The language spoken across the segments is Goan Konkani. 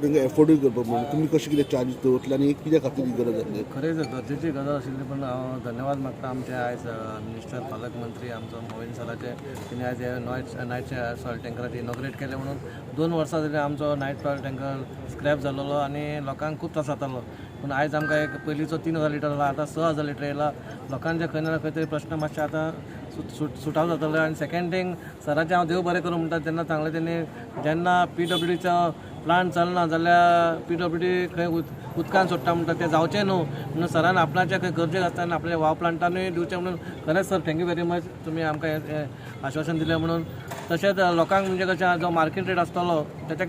तांकां एफोर्डूय करपाक म्हणून तुमी कशें कितें चार्जीस दवरतले आनी कित्या खातीर ही गरज आसली? खरेंच गरजेची गजाल आशिल्ली, पण हांव धन्यवाद मागता आमचे आयज मिनिस्टर, पालकमंत्री आमचो मोहीन सराचे. तेणी आयज हे नायट सॉयल टँकराचे इनॉग्रेट केलें म्हणून. 2 वर्सां जाली आमचो नायट सॉयल टँकर स्क्रॅप जाल्लो आनी लोकांक खूब त्रास जातालो. पूण आयज आमकां एक पयलींचो 3000 लिटर जाला, आतां 6000 लिटर येयला. लोकांचे खंय ना खंय तरी प्रश्न मातशे आतां सुटाव जातलो. आनी सेकंड थिंग, सराचें हांव देव बरें करूं म्हणटा. तेन्ना सांगलें तेणी, जेन्ना पीडब्ल्यूडीचो प्लांट चलना जाल्यार पीडब्ल्यूडी खंय उदकान सोडटा म्हणटा, तें जावचें न्हू म्हणून सरान आपणाचे खंय गरजेक आसतना आपल्या वाव प्लांटानूय दिवचें म्हणून. खरेंच sir, thank you very much, तुमी आमकां हें हें आश्वासन दिलें म्हणून. तशेंच लोकांक म्हणजे कशें, जो मार्केट रेट आसतलो तेच्या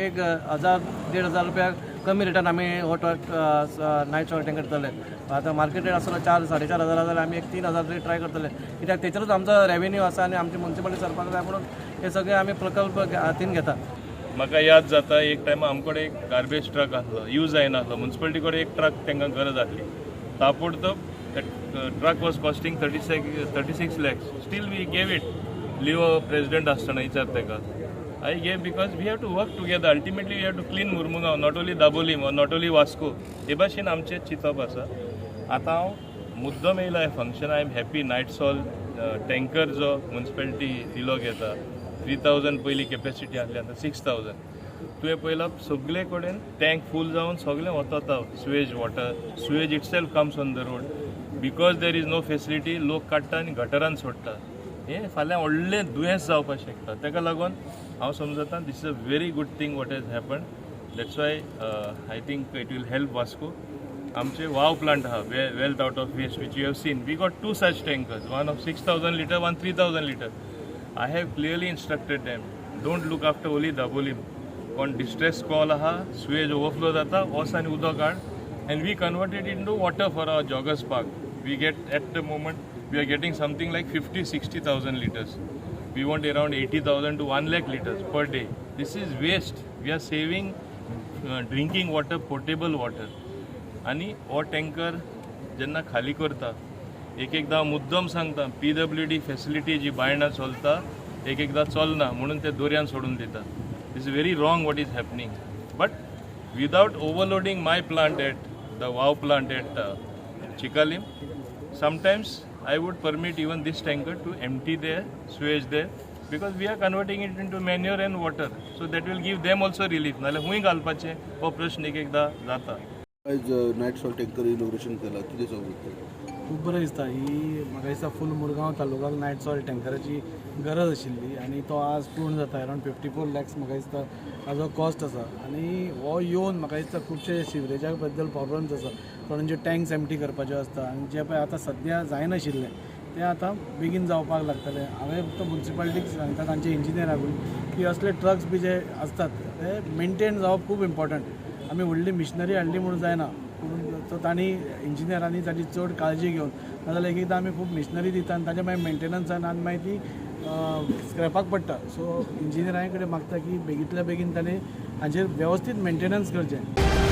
एक हजार 1500 रुपया कमी रेटान आमी हो नायट सॉयल टँकर दितले. आतां मार्केट रेट आसतलो चार 4500 जाल्यार आमी एक 3000 तरी ट्राय करतले, कित्याक तेचेरूच आमचो रेवेन्यू आसा आनी आमची मुन्सिपालिटी सरपाक जाय म्हणून हे सगळे आमी प्रकल्प हातीन घेता. म्हाका याद जाता, एक टायम आमकडे एक गार्बेज ट्रक आसलो, यूज जायनासलो. म्युन्सिपालिटी कडेन एक ट्रक तांकां गरज आसली ताबडतोब. Truck was costing 36 lakhs. Still we gave it. Leo president आसतना विचार ताका. I gave because we have to work together. Ultimately we have to clean Mormugao, not only Dabolim or not only Vasco. हे भाशेन आमचें चिंतप आसा. आतां हांव मुद्दम येयला हें function. I am happy. Night soil tanker जो म्युन्सिपालिटी दिलो घेता, 3000 पयलीं कॅपॅसिटी आसली, आतां 6000. तुवें पळयलां, सगळे कडेन टँक फूल जावन सगळें वतता. Sewage water, sewage itself comes on the road because there is no facility. लोक काडटा आनी गटरान सोडटा. हें फाल्यां व्हडलें दुयेंस जावपाक शकता. ताका लागून हांव समजता, this is a very good thing what has happen. That's why I think it will help Vasco. आमचे वाव प्लांट आहा, wealth out of waste, which you have seen. We got two such tankers, one of 6000 litre, one 3000 litre. I have clearly instructed them, don't look after only Dabolim. कोण डिस्ट्रेस कॉल आहा, सुवेज ओवरफ्लो जाता, वच आनी उदक हाड and we convert it into water for our joggers park. We get, at the moment we are getting something like 50-60 thousand litres. We want around 80,000 to 1 lakh liters per day. This is waste. We are saving drinking water, potable water. आनी हो टँकर जेन्ना खाली करता, एक एकदां मुद्दम सांगता, पीडब्ल्यूडी फेसिलिटी जी बायणा चलता, एक एकदां चलना म्हणून ते दर्यान सोडून दिता. Is very wrong what is happening, but without overloading my plant at the Wao plant at Chicalim, sometimes I would permit even this tanker to empty their sewage there because we are converting it into manure and water. So that will give them also relief. नाल्यार खूंय घालपाचें हो प्रश्न एक एकदां जाता. आयज नायट सॉयल टँकर इनॉग्रेशन केला, कितें सांगू? खूब बरें दिसता. ही म्हाका दिसता फूल मुरगांव तालुक्याक नायट सॉयल टँकराची गरज आशिल्ली आनी तो आज पूर्ण जाता. अरावंड 54 लॅक्स म्हाका दिसता हाजो कॉस्ट आसा. आनी हो येवन म्हाका दिसता खुबशे सिवरेजा बद्दल प्रॉब्लम्स आसा, थोड्यांचे टँक्स एम्प्टी करपाच्यो आसता आनी जे पळय आतां सद्या जायनाशिल्लें तें आतां बेगीन जावपाक लागतलें. हांवें फक्त मुन्सिपालिटीक सांगता, तांचे इंजिनियराकूय, की असले ट्रक्स बी जे आसतात ते मेंटेन जावप खूब इम्पॉर्टंट. आमी व्हडली मिशनरी हाडली म्हणून जायना, पूण तो तांणी इंजिनियरांनी ताची चड काळजी घेवन, नाजाल्यार एक एकदां आमी खूब मिशनरी दिता आनी ताजे मागीर मेंटेनन्स जायना आनी मागीर ती स्क्रॅपाक पडटा. सो इंजिनियरां कडेन मागता की बेगींतल्या बेगीन ताणें हाजेर वेवस्थीत मेंटेनन्स करचें.